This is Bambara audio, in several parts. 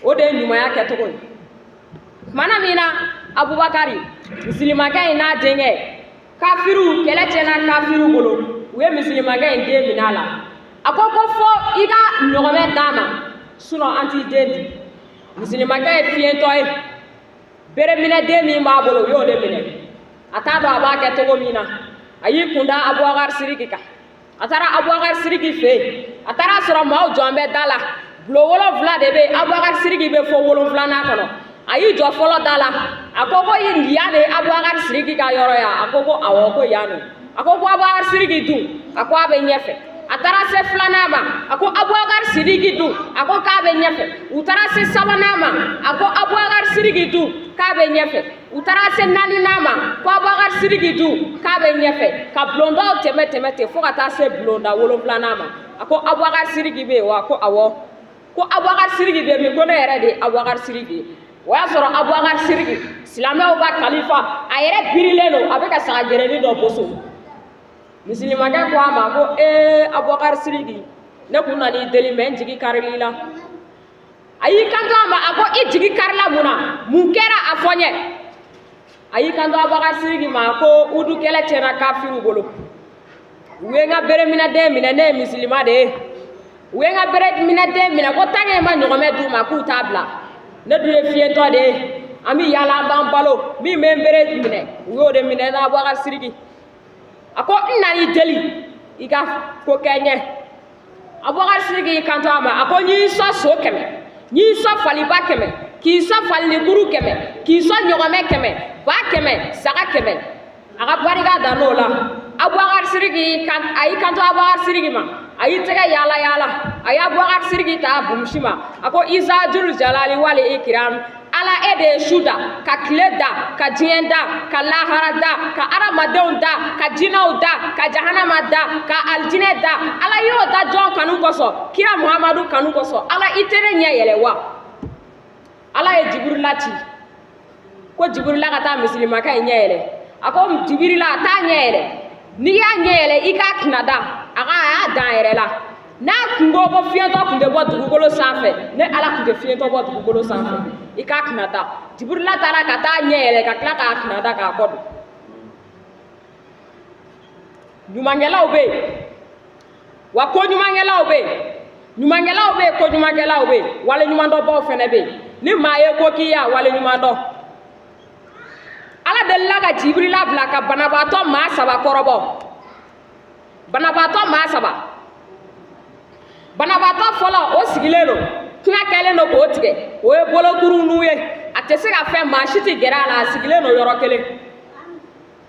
O de ye ɲumanya kɛcogo ye. Tumana min na Abubakari, musilimakɛ in n'a denkɛ, kafiriw, kɛlɛ tiɲɛna kafiriw bolo, u ye musilimakɛ in den minɛ a la. A ko ko fo i ka ɲɔgɔmɛ d'a ma, sinon an t'i den di. Musilimakɛ ye fiyentɔ ye, bereminɛden min b'a bolo, u y'o de minɛ. A t'a dɔn a b'a kɛ cogo min na. A y'i kun da Abubakar Siriki kan. A taara Abubakar Siriki fɛ yen. A taara sɔrɔ maaw jɔn bɛ da la. Bulon 7 de bɛ yen, Abubakar Siriki bɛ fo 7nan kɔnɔ. A y'i jɔ fɔlɔ da la, a ko ko yan de ye Abubakar Siriki ka yɔrɔ ye? A ko ko awɔ, ko yan don. A ko ko Abubakar Siriki dun? A ko a bɛ ɲɛfɛ. A taara se filanan ma, a ko Abubakar Siriki dun? A ko k'a bɛ ɲɛfɛ. U taara se sabanan ma, a ko Abubakar Siriki dun? K'a bɛ ɲɛfɛ. U taara se naaninan ma, ko Abubakar Siriki dun? K'a bɛ ɲɛfɛ. Ka bulondaw tɛmɛ tɛmɛ ten fo ka taa se bulonda 7nan ma. A ko Abubakar Siriki bɛ yen wa? Ko awɔ. Ko Abubakar Siriki bɛ min? Ko ne yɛrɛ de ye Abubakar Siriki ye. O y'a sɔrɔ Abubakar Siriki, silamɛw ka kalifa, a yɛrɛ birilen don, a bɛ ka saga gɛrɛnin dɔ boso. Musilimakɛ ko a ma ko ee, Abubakar Siriki, ne kun nan'i deli, mais n jigi karili la. A y'i kanto a ma, a ko i jigi karila mun na? Mun kɛra? A fɔ n ye. A y'i kanto Abubakar Siriki ma ko Udu kɛlɛ tiɲɛna kafiriw bolo, u ye n ka bereminɛden minɛ, ne ye musilima de ye. U ye n ka bereminɛden minɛ ko tant que ma ɲɔgɔmɛ d'u ma, k'u t'a bila. Ne dun ye fiyentɔ de ye, an bɛ yaala, an b'an balo. Min bɛ n bere minɛ, u y'o de minɛ n na. Abubakar Siriki a ko n nan'i deli, i ka ko kɛ n ye. Abubakar Siriki y'i kanto a ma, a ko n y'i sɔn so 100, n y'i sɔn faliba 100, k'i sɔn falinikuru 100, k'i sɔn ɲɔgɔmɛ 100, ba 100, saga 100. A ka barika dan n'o la. Abubakar Siriki kan, a y'i kanto Abubakar Siriki ma, a y'i tɛgɛ yaala yaala, a ye Abubakar Siriki ta bumusi ma. A ko Izajulu Jalali wali Ikiram, Ala, e de ye su da, ka tile da, ka diɲɛ da, ka lahara da, ka adamadenw da, ka jinɛw da, ka jahanama da, ka alijinɛ da. Ala y'o da jɔn kanu kosɔn? Kira Muhamadu kanu kosɔn. Ala, i tɛ ne ɲɛ yɛlɛ wa? Ala ye Jibirila ci ko Jibirila ka taa misilimakɛ in ɲɛ yɛlɛ. A ko Jibirila, taa ɲɛ yɛlɛ. N'i y'a ɲɛ yɛlɛ, i k'a kunna da. A ka a y'a dan a yɛrɛ la. N'a kun ko ko fiyentɔ tun tɛ bɔ dugukolo sanfɛ, ne Ala tun tɛ fiyentɔ bɔ dugukolo sanfɛ. I k'a kunna da. Jibirila taara ka taa ɲɛ yɛlɛ, ka tila k'a kunna da k'a kɔ don. Ɲumankɛlaw bɛ yen wa, ko ɲumankɛlaw bɛ yen, ɲumankɛlaw bɛ yen, ko ɲumankɛlaw bɛ yen, wale ɲumandɔnbaw fana bɛ yen. Ni maa ye ko k'i ya wale ɲuman dɔn. Ala delila ka Jibirila bila ka banabaatɔ maa 3 kɔrɔbɔ. Banabaatɔ maa 3. Banabaatɔ fɔlɔ, o sigilen don, kuma kɛlen don k'o tigɛ, o ye bolokurunnu ye, a tɛ se ka fɛn, maa si tɛ gɛrɛ a la, a sigilen don yɔrɔ kelen.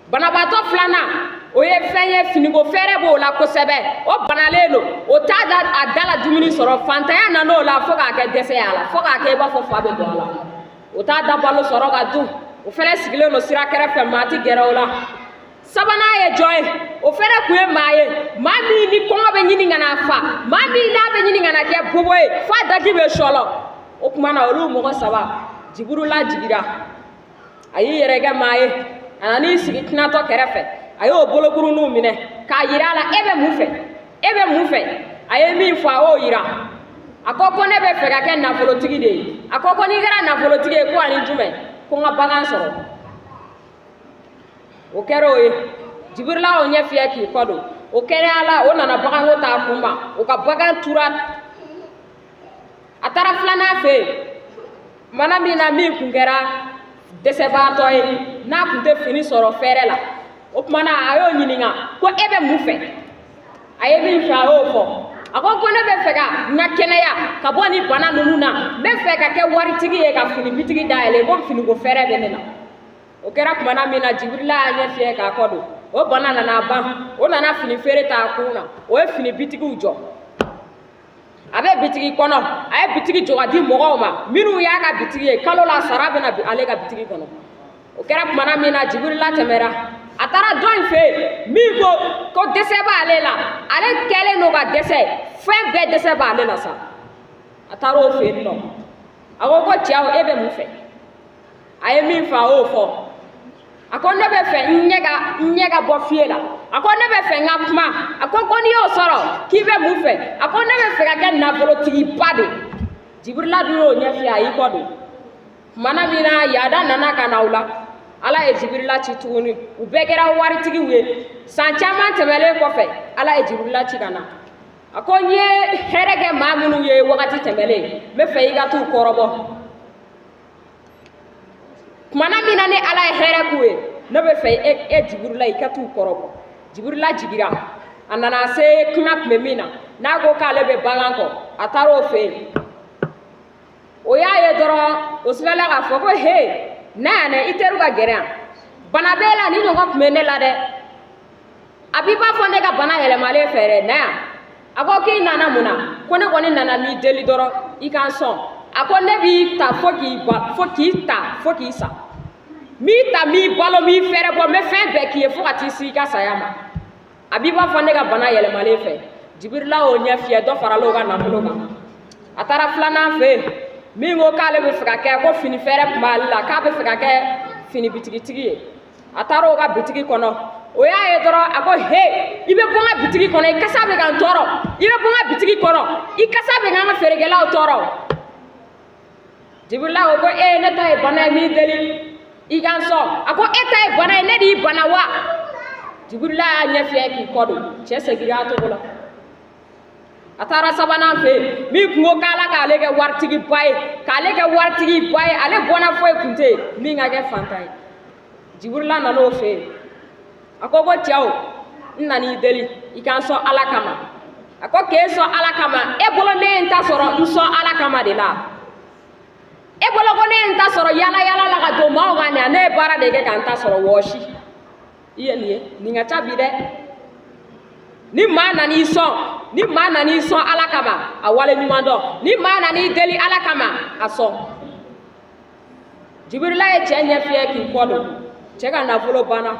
Banabaatɔ filanan, o ye fɛn ye, finiko fɛɛrɛ b'o la kosɛbɛ, o banalen don, o t'a da a da la dumuni sɔrɔ, fantanya nan'o la fo k'a kɛ dɛsɛ y'a la, fo k'a kɛ i b'a fɔ fa bɛ don a la, o t'a da balo sɔrɔ ka dun, o fɛnɛ sigilen don sira kɛrɛfɛ, maa tɛ gɛrɛ o la. Sabanan ye jɔn ye? O fɛnɛ kun ye maa ye, maa min ni kɔngɔ bɛ ɲini ka n'a fa, maa min n'a bɛ ɲini ka na kɛ bobo ye f'a daji bɛ sɔlɔ. O tuma na, olu mɔgɔ 3, Jibirila jigira, a y'i yɛrɛ kɛ maa ye, a nan'i sigi tinatɔ kɛrɛfɛ, a y'o bolokurunninw minɛ k'a yira a la. E bɛ mun fɛ? E bɛ mun fɛ? A ye min fɔ, a y'o yira. A ko ko ne bɛ fɛ ka kɛ nafolotigi de ye. A ko ko n'i kɛra nafolotigi ye, ko ani jumɛn? Ko n ka bagan sɔrɔ. O kɛra o ye. Jibirila y'o ɲɛ fiyɛ k'i kɔ don. O kɛnɛya la, o nana baganko t'a kun ma, o ka bagan tura. A taara filanan fɛ yen, mana min na, min kun kɛra dɛsɛbaatɔ ye, n'a kun tɛ fini sɔrɔ fɛrɛ la. O tuma na, a y'o ɲininka ko e bɛ mun fɛ? A ye min fɛ, a y'o fɔ. A ko ko ne bɛ fɛ ka n ka kɛnɛya ka bɔ nin bana ninnu na, n bɛ fɛ ka kɛ waritigi ye, ka fini bitigi dayɛlɛ, ko finiko fɛrɛ bɛ ne na. O kɛra tumana min na, Jibirila y'a ɲɛ fiyɛ k'a kɔ don. O bana nana ban, o nana fini feere t'a kun na, o ye fini bitigiw jɔ. A bɛ bitigi kɔnɔ, a ye bitigi jɔ ka di mɔgɔw ma minnu y'a ka bitigi ye. Kalo la, sara bɛ na ale ka bitigi kɔnɔ. O kɛra tumana min na, Jibirila tɛmɛra, a taara dɔ in fɛ yen min ko ko dɛsɛ b'ale la, ale kɛlen don ka dɛsɛ, fɛn bɛɛ dɛsɛ b'ale la sa. A taara o fɛ yen nɔ, a ko ko cɛw, e bɛ mun fɛ? A ye min fɔ, a y'o fɔ. A ko ne bɛ fɛ n ɲɛ ka bɔ fiye la. A ko ne bɛ fɛ n ka kuma. A ko ko n'i y'o sɔrɔ, k'i bɛ mun fɛ? A ko ne bɛ fɛ ka kɛ nafolotigiba de. Jibirila dun y'o ɲɛf'i ye, a y'i kɔ don. Tumana min na yaada nana ka na u la, Ala ye Jibirila ci tuguni, u bɛɛ kɛra waritigiw ye. San caman tɛmɛlen kɔfɛ, Ala ye Jibirila ci ka na. A ko n ye hɛrɛ kɛ maa minnu ye wagati tɛmɛlen, n bɛ fɛ i ka t'u kɔrɔbɔ. Tumana min na ni Ala ye hɛrɛ k'u ye, ne bɛ fɛ e Jibirila i ka t'u kɔrɔbɔ. Jibirila jigira, a nana se kuma tun bɛ min na, n'a ko k'ale bɛ bagan kɔ, a taara o fɛ yen. O y'a ye dɔrɔn, o silala k'a fɔ ko he, na yan dɛ, i teriw ka gɛrɛ yan. Bana b'e la, ni ɲɔgɔn tun bɛ ne la dɛ. A b'i b'a fɔ ne ka bana yɛlɛmalen fɛ dɛ, na yan. A ko k'i nana mun na? Ko ne kɔni nana m'i deli dɔrɔn, i ka n sɔn. A ko ne b'i ta fo k'i ba, fo k'i ta fo k'i sa. N b'i ta, n b'i balo, n b'i fɛrɛ bɔ, n bɛ fɛn bɛɛ k'i ye fo ka t'i se i ka saya ma. A b'i b'a fɔ ne ka bana yɛlɛmalen fɛ. Jibirila y'o ɲɛ fiyɛ, dɔ farala o ka nafolo kan. A taara filanan fɛ yen, min ko k'ale bɛ fɛ ka kɛ ko fini fɛrɛ tun b'ale la, k'a bɛ fɛ ka kɛ fini bitigitigi ye. A taara o ka bitigi kɔnɔ, o y'a ye dɔrɔn, a ko he, i bɛ bɔ n ka bitigi kɔnɔ, i kasa bɛ ka n tɔɔrɔ. I bɛ bɔ n ka bitigi kɔnɔ, i kasa bɛ ka n ka feerekɛlaw tɔɔrɔ. Jibirila ko ko ee, ne ta ye bana ye, min deli i ka n sɔn. A ko e ta ye bana ye, ne de y'i bana wa? Jibirila y'a ɲɛ fiyɛ k'i kɔ don, cɛ seginna a cogo la. A taara sabanan fɛ yen, min kun ko k'Ala k'ale kɛ waritigiba ye, k'ale kɛ waritigiba ye, ale bɔnna foyi kun tɛ yen min ka kɛ fantan ye. Jibirila nana o fɛ yen, a ko ko cɛw, n nan'i deli i ka n sɔn Ala kama. A ko k'e sɔn Ala kama, e bolo ne ye n ta sɔrɔ n sɔn Ala kama de la. E bolo ko ne ye n ta sɔrɔ yala yala la ka don maaw kan de, ne ye baara de kɛ ka n ta sɔrɔ wɔsi. I ye nin ye, nin ka ca bi dɛ. Ni maa nan'i sɔn, ni maa nan'i sɔn Ala kama, a wale ɲuman dɔn. Ni maa nan'i deli Ala kama, a sɔn. Jibirila ye cɛ ɲɛ fiyɛ k'i kɔ don. Cɛ ka nafolo banna,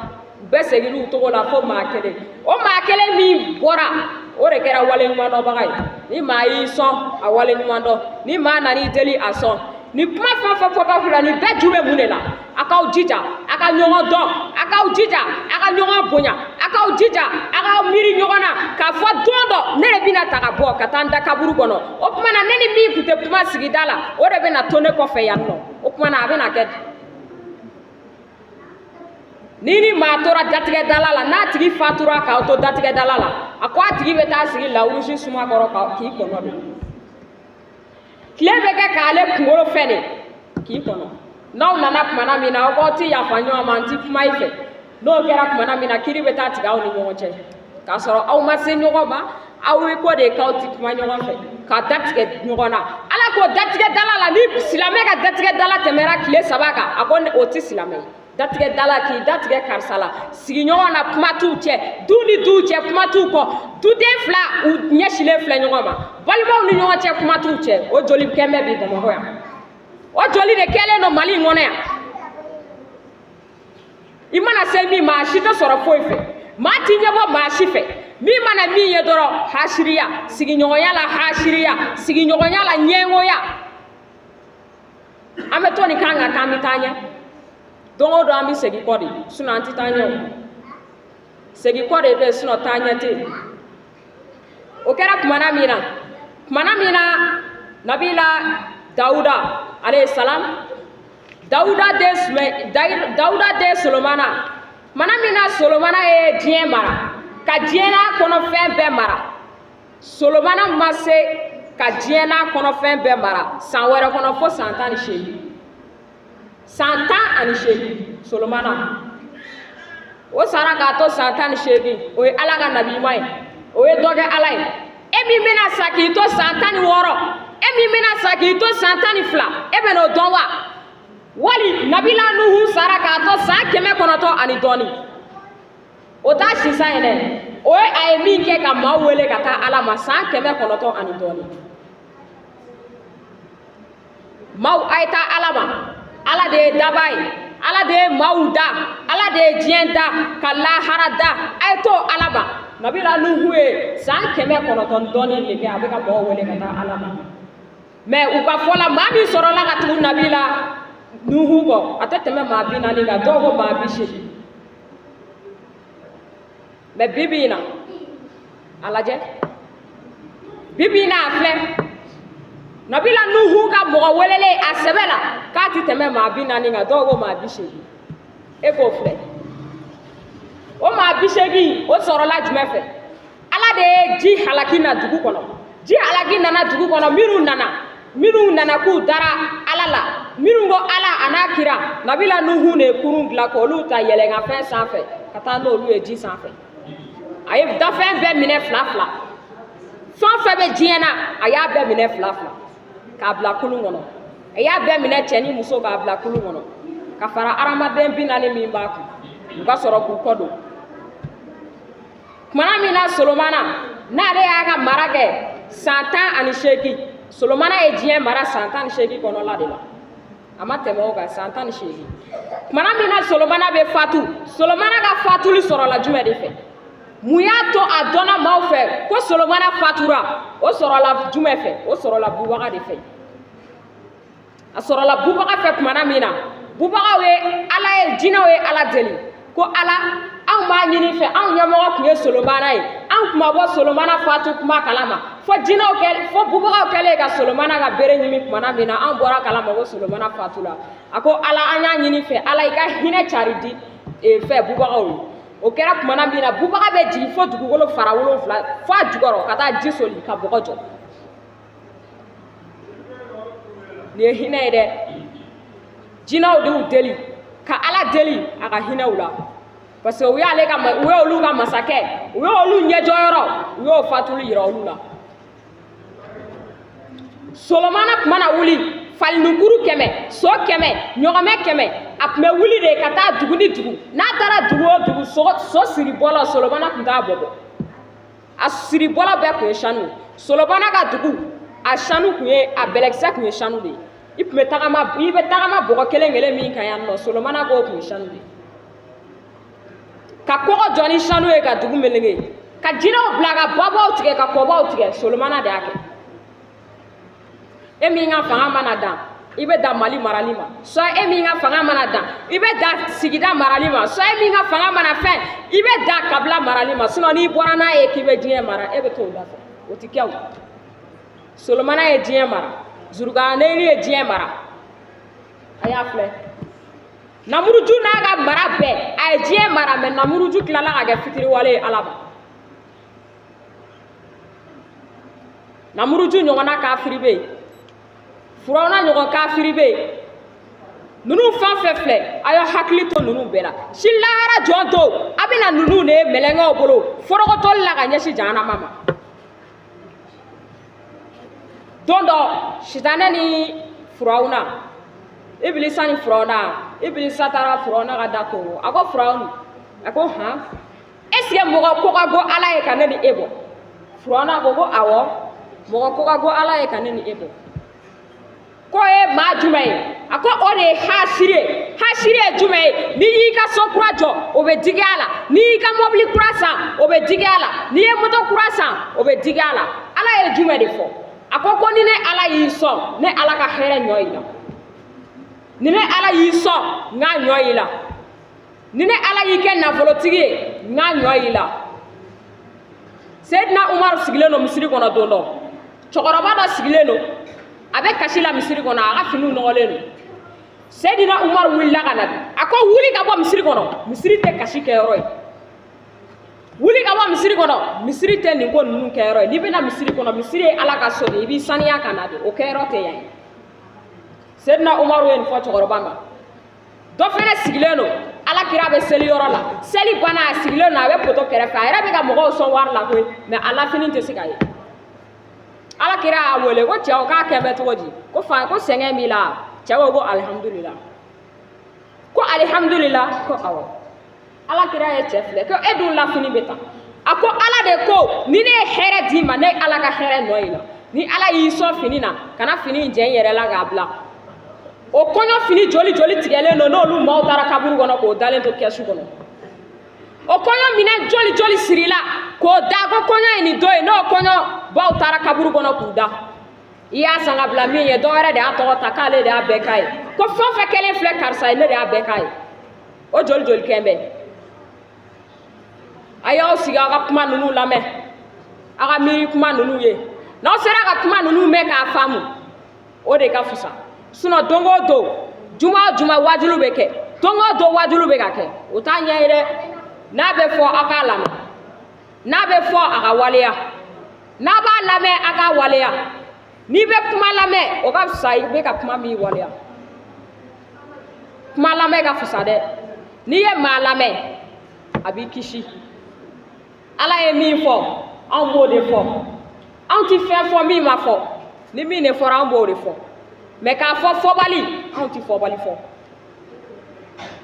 u bɛɛ seginna u togo la fo maa kelen. O maa kelen min bɔra, o de kɛra wale ɲuman dɔnbaga ye. Ni maa y'i sɔn, a wale ɲuman dɔn. Ni maa nan'i deli, a sɔn. Ni kuma fɛn fɛn fɔ b'a la, nin bɛɛ ju bɛ mun de la? A k'aw jija, a ka ɲɔgɔn dɔn, a k'aw jija, a ka ɲɔgɔn bonya, a k'aw jija, a k'aw miiri ɲɔgɔn na, k'a fɔ don dɔ ne de bɛna ta ka bɔ ka taa n da kaburu kɔnɔ. O tuma na ne ni min tun tɛ kuma sigida la, o de bɛna to ne kɔfɛ yan nɔ. O tuma na a bɛna kɛ di? Ni ni maa tora datigɛdala la, n'a tigi fatura k'aw to datigɛdala la, a ko a tigi bɛ taa sigi lawurusi suma kɔrɔ k'i kɔnɔ don. Tile bɛ kɛ k'ale kunkolo fɛ de k'i kɔnɔ. N'aw nana kumana min na, aw k'aw ti yafa ɲɔgɔn ma, n ti kuma i fɛ. N'o kɛra kumana min na, kiiri bɛ taa tigɛ aw ni ɲɔgɔn cɛ. K'a sɔrɔ aw ma se ɲɔgɔn ma, aw ye ko de k'aw ti kuma ɲɔgɔn fɛ, ka datigɛ ɲɔgɔn na. Ala ko datigɛdala la, ni silamɛ ka datigɛdala tɛmɛra tile 3 kan, a ko o ti silamɛ ye. Datigɛdala k'i datigɛ karisa la, sigiɲɔgɔn na kuma t'u cɛ, du ni du cɛ kuma t'u kɔ, duden fila u ɲɛsilen filɛ ɲɔgɔn ma, balimaw ni ɲɔgɔn cɛ kuma t'u cɛ. O joli kɛn bɛ bi Bamakɔ yan, o joli de kɛlen don Mali in kɔnɔ yan. I mana se min ma, a si tɛ sɔrɔ foyi fɛ, maa t'i ɲɛbɔ maa si fɛ. Min mana min ye dɔrɔn, hasiriya, sigiɲɔgɔnya la hasiriya, sigiɲɔgɔnya la ɲɛngoya. An bɛ to nin kan kan k'an bɛ taa ɲɛ. Don o don an bɛ segin kɔ de, sinon an tɛ taa ɲɛ o. Segin kɔ de bɛ yen, sinon taa ɲɛ tɛ yen. O kɛra kumana min na, kumana min na Nabila Dawuda alayhi salam, Dawuda den Sumɛ, Dawuda den Solomana, kumana min na Solomana ye diɲɛ mara, ka diɲɛ n'a kɔnɔfɛn bɛɛ mara. Solomana ma se ka diɲɛ n'a kɔnɔfɛn bɛɛ mara san wɛrɛ kɔnɔ fo san 18. San 18 Solomana. O sara k'a to san 18, o ye Ala ka nabi ɲuman ye, o ye dɔ kɛ Ala ye. E min bɛna sa k'i to san 16, e min bɛna sa k'i to san 12, e bɛn'o dɔn wa? Wali Nabila Nuhu sara k'a to san 900 ani dɔɔni. O t'a sisan ye dɛ, o ye a ye min kɛ ka maaw wele ka taa Ala ma san 900 ani dɔɔni. Maaw a ye taa Ala ma, Ala de ye daba ye, Ala de ye maaw da, Ala de ye diɲɛ da, ka lahara da, a ye to Ala ma. Nabila Nuhu ye san 900 dɔɔni de kɛ a bɛ ka mɔgɔw wele ka taa Ala ma. Mais u ka fɔ la, maa min sɔrɔla ka tugu Nabila Nuhu kɔ, a tɛ tɛmɛ maa 40 kan, dɔw ko maa 80. Mais bi bi in na, a lajɛ, bi bi in na a filɛ, Nabila Nuhu ka mɔgɔ welelen a sɛbɛ la k'a ti tɛmɛ maa 40 kan, dɔw ko maa 80. E k'o filɛ, o maa 80 o sɔrɔla jumɛn fɛ? Ala de ye ji halaki na dugu kɔnɔ. Ji halaki nana dugu kɔnɔ, minnu nana k'u dara Ala la, minnu ko Ala a n'a kira, Nabila Nuhu de ye kurun dilan k'olu ta yɛlɛnkanfɛn sanfɛ ka taa n'olu ye ji sanfɛ. A ye dafɛn bɛɛ minɛ fila fila, fɛn o fɛn bɛ diɲɛ na, a y'a bɛɛ minɛ fila fila k'a bila kulun kɔnɔ. A y'a bɛɛ minɛ cɛ ni muso k'a bila kulun kɔnɔ, ka fara hadamaden 40 min b'a kun, u ka sɔrɔ k'u kɔ don. Kumana min na Solomana n'ale y'a ka mara kɛ san 18, Solomana ye diɲɛ mara san 18 kɔnɔla de la, a ma tɛmɛ o kan, san 18. Kumana min na Solomana bɛ fatu, Solomana ka fatuli sɔrɔla jumɛn de fɛ? Mun y'a to a dɔnna maaw fɛ ko Solomana fatura? O sɔrɔla jumɛn fɛ? O sɔrɔla bubaga de fɛ. A sɔrɔla bubaga fɛ. Kumana min na bubagaw ye Ala ye, jinɛw ye Ala deli ko: Ala, anw b'a ɲini fɛ, anw ɲɛmɔgɔ tun ye Solomana ye, anw tun ma bɔ Solomana fatu kuma kalama fo jinɛw kɛ, fo bubagaw kɛlen ka Solomana ka bere ɲimi. Kumana min na anw bɔra kalama ko Solomana fatula, a ko: Ala, an y'a ɲini fɛ, Ala, i ka hinɛ cari di fɛ bubagaw ye. O kɛra kumana min na, bubaga bɛ jigin fo dugukolo fara wolonfila, fo a jukɔrɔ, ka taa ji soli ka bɔgɔ jɔ. Nin ye hinɛ ye dɛ. Jinɛw de y'u deli ka Ala deli a ka hinɛ u la, parce que u y'ale ka, u ye olu ka masakɛ, u ye olu ɲɛjɔyɔrɔ, u y'o fatuli yira olu la. Solomana tun mana wuli, falinukuru 100, so 100, ɲɔgɔmɛ 100, a tun bɛ wuli de ka taa dugu ni dugu. N'a taara dugu o dugu, so siri bɔlɔ, Solomana tun t'a bɔ bɔ, a siri bɔlɔ bɛɛ tun ye sanu. Solomana ka dugu, a sanu tun ye, a bɛlɛkisɛ tun ye sanu de ye. I tun bɛ tagama, i bɛ tagama bɔgɔ kelen kelen min kan yan nɔ, Solomana k'o tun ye sanu de ye. Ka kɔgɔ jɔ ni sanu ye, ka dugu meleke, ka jinɛw bila ka babaw tigɛ, ka kɔbaw tigɛ, Solomana de y'a kɛ. E min ka fanga mana dan, i bɛ dan Mali marali ma, soit e min ka fanga mana dan, i bɛ dan sigida marali ma, soit e min ka fanga mana fɛn, i bɛ dan kabila marali ma. Sinon n'i bɔra n'a ye k'i bɛ diɲɛ mara, e bɛ t'o da fɛ, o ti kɛ. O Solomana ye diɲɛ mara, Zurukaneyini ye diɲɛ mara. A y'a filɛ, Namuruju n'a ka mara bɛɛ, a ye diɲɛ mara, mɛ Namuruju tilala ka kɛ fitiriwale ye Ala ma. Namuruju ɲɔgɔnna kafiri bɛ yen, Furawuna ɲɔgɔn kafiri bɛ yen. Ninnu fɛn fɛn filɛ, a y'aw hakili to ninnu bɛɛ la. Sini lahara jɔn to, a bɛna ninnu de ye mɛlɛnkɛw bolo forokotɔli la ka ɲɛsin jahanama ma. Don dɔ, sitanɛ ni Furawuna, Ibilisa ni Furawuna, Ibilisa taara Furawuna ka da kongo. A ko: Furawunu, a ko: han, est ce que mɔgɔ ko ka go Ala ye ka ne ni e bɔ? Furawuna ko awɔ, mɔgɔ ko ka go Ala ye ka ne ni e bɔ. K'o ye maa jumɛn ye? A ko o de ye hasiri ye. Hasiri ye jumɛn ye? N'i y'i ka so kura jɔ, o bɛ digi a la. N'i y'i ka mɔbili kura san, o bɛ digi a la. N'i ye moto kura san, o bɛ digi a la. Ala ye jumɛn de fɔ? A ko ni ne Ala y'i sɔn, ne Ala ka hɛrɛ ɲɔ i la. Ni ne Ala y'i sɔn, n k'a ɲɔ i la. Ni ne Ala y'i kɛ nafolotigi ye, n k'a ɲɔ i la. Seyidina Umaru sigilen don misiri kɔnɔ don dɔ, cɛkɔrɔba dɔ sigilen don, a bɛ kasi la misiri kɔnɔ, a ka finiw nɔgɔlen don. Seyidina Umaru wulila ka na, a ko: wuli ka bɔ misiri kɔnɔ, misiri tɛ kasi kɛyɔrɔ ye. Wuli ka bɔ misiri kɔnɔ, misiri tɛ nin ko ninnu kɛyɔrɔ ye. N'i bɛna misiri kɔnɔ, misiri ye Ala ka so de ye, i b'i saniya ka na de, o kɛyɔrɔ tɛ yan ye. Seyidina Umaru ye nin fɔ cɛkɔrɔba ma. Dɔ fɛnɛ sigilen don, Ala kira bɛ seli yɔrɔ la, seli banna, a sigilen don, a bɛ poto kɛrɛfɛ, a yɛrɛ bɛ ka mɔgɔw sɔn wari la koyi, mɛ a lafini tɛ se ka ye. Ala kira y'a wele ko: cɛw, k'a kɛ bɛ cogo di? Ko fa, ko sɛgɛn b'i la? Cɛ ko alihamudulila. Ko alihamudulila? Ko awɔ. Ala kira ye cɛ filɛ ko: e dun lafini bɛ tan? A ko: Ala de ko ni ne ye hɛrɛ d'i ma, ne Ala ka hɛrɛ nɔ i la. Ni Ala y'i sɔn fini na, kana fini in jɛ n yɛrɛ la k'a bila. O kɔɲɔ fini joli joli tigɛlen don, n'olu maaw taara kaburu kɔnɔ k'o dalen to kɛsu kɔnɔ. O kɔɲɔ minɛn joli joli sirila k'o da, ko kɔɲɔ ye nin don ye, n'o kɔɲɔ baw taara kaburu kɔnɔ k'u da. I y'a san ka bila min ye, dɔ wɛrɛ de y'a tɔgɔ ta k'ale de y'a bɛɛ k'a ye, ko fɛn o fɛn kɛlen filɛ karisa ye, ne de y'a bɛɛ k'a ye. O joli joli kɛn bɛ. A y'aw sigi, aw ka kuma ninnu lamɛn, aw ka miiri kuma ninnu ye. N'aw sera ka kuma ninnu mɛn k'a faamu, O de ka fisa. Sinon don o don, juma o juma wajulu bɛ kɛ, don o don wajulu bɛ ka kɛ, o t'a ɲɛ ye dɛ. N'a bɛ fɔ aw k'a lamɛn, n'a bɛ fɔ a ka waleya, n'a b'a lamɛn a k'a waleya. N'i bɛ kuma lamɛn, o ka fisa i bɛ ka kuma min waleya. Kuma lamɛn ka fisa dɛ. N'i ye maa lamɛn, a b'i kisi. Ala ye min fɔ, anw b'o de fɔ. Anw ti fɛn fɔ min ma fɔ. Ni min de fɔra, anw b'o de fɔ. Mais k'a fɔ fɔbali, anw ti fɔbali fɔ.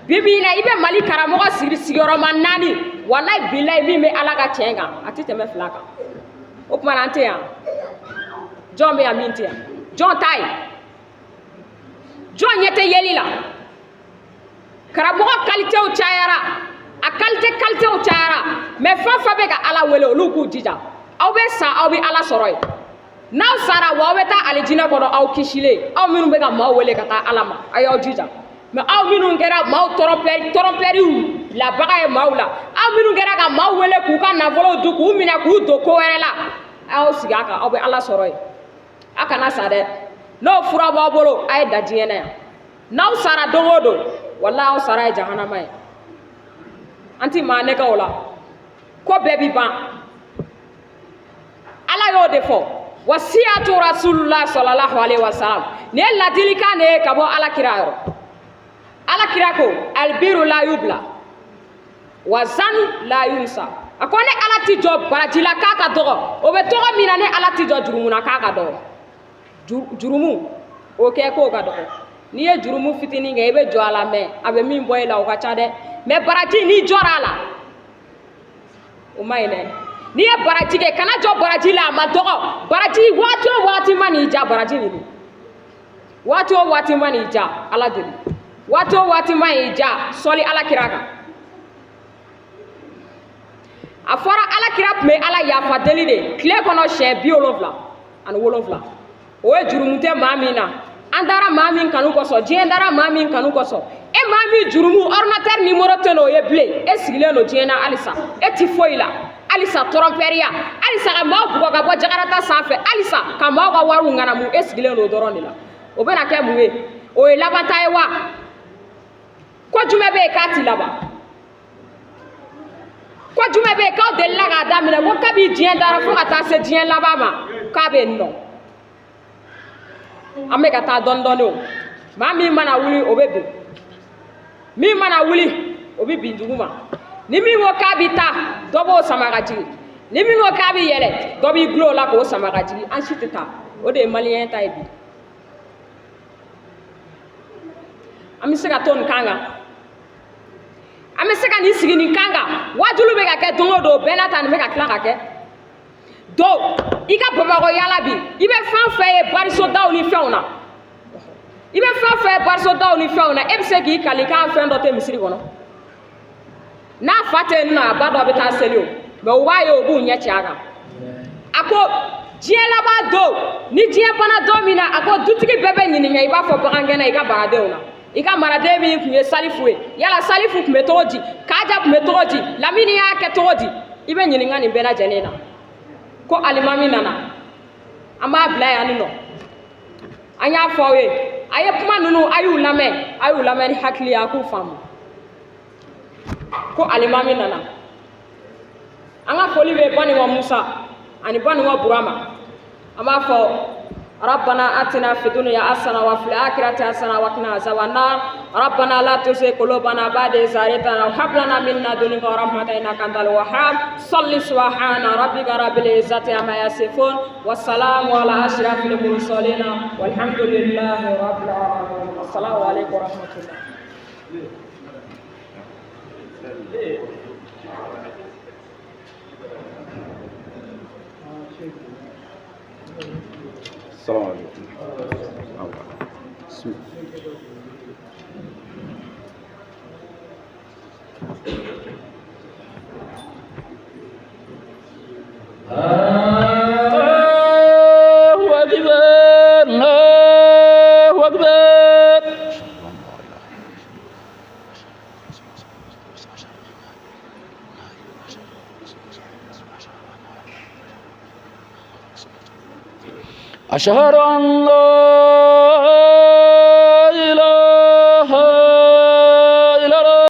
Bi bi in na, i bɛ Mali karamɔgɔ sigi sigiyɔrɔma 4, walayi bilayi, min bɛ Ala ka tiɲɛ kan, a ti tɛmɛ 2 kan. O tuma na an tɛ yan. Jɔn bɛ yan min tɛ yan? Jɔn t'a ye? Jɔn ɲɛ tɛ yeli la? Karamɔgɔ kalitew cayara, a kalite kalitew cayara, mais fɛn fɛn bɛ ka Ala wele, olu k'u jija. Aw bɛ sa, aw bɛ Ala sɔrɔ yen. N'aw sara, wa aw bɛ taa alijinɛ kɔnɔ, aw kisilen. Aw minnu bɛ ka maaw wele ka taa Ala ma, a y'aw jija. Mais aw minnu kɛra maaw tɔrɔmpɛriw bilabaga ye maaw la, aw minnu kɛra ka maaw wele k'u ka nafolow dun, k'u minɛ k'u don ko wɛrɛ la, a y'aw sigi a kan, aw bɛ Ala sɔrɔ yen. A kana sa dɛ. N'o fura b'aw bolo, a ye da diɲɛ na yan. N'aw sara don o don, walahi aw sara ye jahanama ye. An ti maa nɛgɛ o la. Ko bɛɛ bi ban. Ala y'o de fɔ. Wasiyatu rasulullah sallallahu alaihi wasallam. Nin ye ladilikan de ye ka bɔ Ala kira yɔrɔ. Ala kira ko albiru la yubla wa zan la yunsa. A ko ne Ala ti jɔ baraji la k'a ka dɔgɔ. O bɛ tɔgɔ min na, ne Ala ti jɔ jurumu na k'a ka dɔgɔ. Jurumu o kɛ k'o ka dɔgɔ. N'i ye jurumu fitinin kɛ, i bɛ jɔ a la, mais a bɛ min bɔ i la, o ka ca dɛ. Mais baraji, n'i jɔra a la, o ma ɲi dɛ. N'i ye baraji kɛ, kana jɔ baraji la, a ma dɔgɔ. Baraji waati o waati ma n'i ja, baraji ɲini. Waati o waati ma n'i ja, Ala deli. Waati o waati ma n'i ja, sɔli Ala kira kan. A fɔra Ala kira tun bɛ Ala yafa deli de tile kɔnɔ siɲɛ 77. O ye jurumu tɛ maa min na. An dara maa min kanu kosɔn, diɲɛ dara maa min kanu kosɔn. E maa min jurumu ordinateur numéro tɛ n'o ye bilen, e sigilen don diɲɛ na halisa, e ti foyi la halisa, tɔrɔnpɛriya halisa, ka maaw bugɔ ka bɔ jakarata sanfɛ halisa, ka maaw ka wariw ŋanamu, e sigilen don o dɔrɔn de la. O bɛna kɛ mun ye? O ye labanta ye wa? Ko jumɛn bɛ yen k'a ti laban? Ko jumɛn bɛ yen k'aw delila k'a daminɛ ko kabi diɲɛ dara fo ka taa se diɲɛ laban ma k'a bɛ yen nɔ? An bɛ ka taa dɔɔni dɔɔni o. Maa min mana wuli, o bɛ bin. Min mana wuli, o bɛ bin duguma. Ni min ko k'a bɛ taa, dɔ b'o sama ka jigin. Ni min ko k'a bɛ yɛlɛ, dɔ b'i gulon o la k'o sama ka jigin. An si tɛ taa. O de ye maliyɛn ta ye bi. An bɛ se ka to nin kan kan. An bɛ se ka nin sigi nin kan kan. Wajulu bɛ ka kɛ don o don, bɛɛ n'a ta nin bɛ ka tila ka kɛ. Donc i ka Bamakɔ yala bi, i bɛ fɛn fɛn ye barisodaw ni fɛnw na, i bɛ fɛn fɛn ye barisodaw ni fɛnw na, e bɛ se k'i kali k'a fɛn dɔ tɛ misiri kɔnɔ. N'a fa tɛ yen nɔ, a ba dɔ bɛ taa seli o, mais u b'a ye, u b'u ɲɛ ci a kan. A ko diɲɛ laban don, ni diɲɛ banna don min na, a ko dutigi bɛɛ bɛ ɲininka i b'a fɔ bagangɛnna i ka maradenw na. I ka maraden min tun ye Salifu ye, yala Salifu tun bɛ cogo di? Kaja tun bɛ cogo di? Lamini y'a kɛ cogo di? I bɛ ɲininka nin bɛɛ lajɛlen na. Ko alimami nana, an b'a bila yan nɔ. An y'a fɔ aw ye, a ye kuma ninnu, a y'u lamɛn, a y'u lamɛn ni hakili ye, a k'u faamu. Ko alimami nana. An ka foli bɛ Banikɔ Musa ani Banikɔ Burama. An b'a fɔ ربنا آتنا في الدنيا حسنة وفي الآخرة حسنة وقنا عذاب النار. ربنا لا تزغ قلوبنا بعد إذ هديتنا وهب لنا من لدنك رحمة إنك أنت الوهاب. صل سبحان ربك رب العزة عما يصفون والسلام على أشرف المرسلين والحمد لله رب العالمين. السلام عليكم ورحمة الله. السلام عليكم. بسم الله. الله أكبر، الله أكبر. أشهد أن لا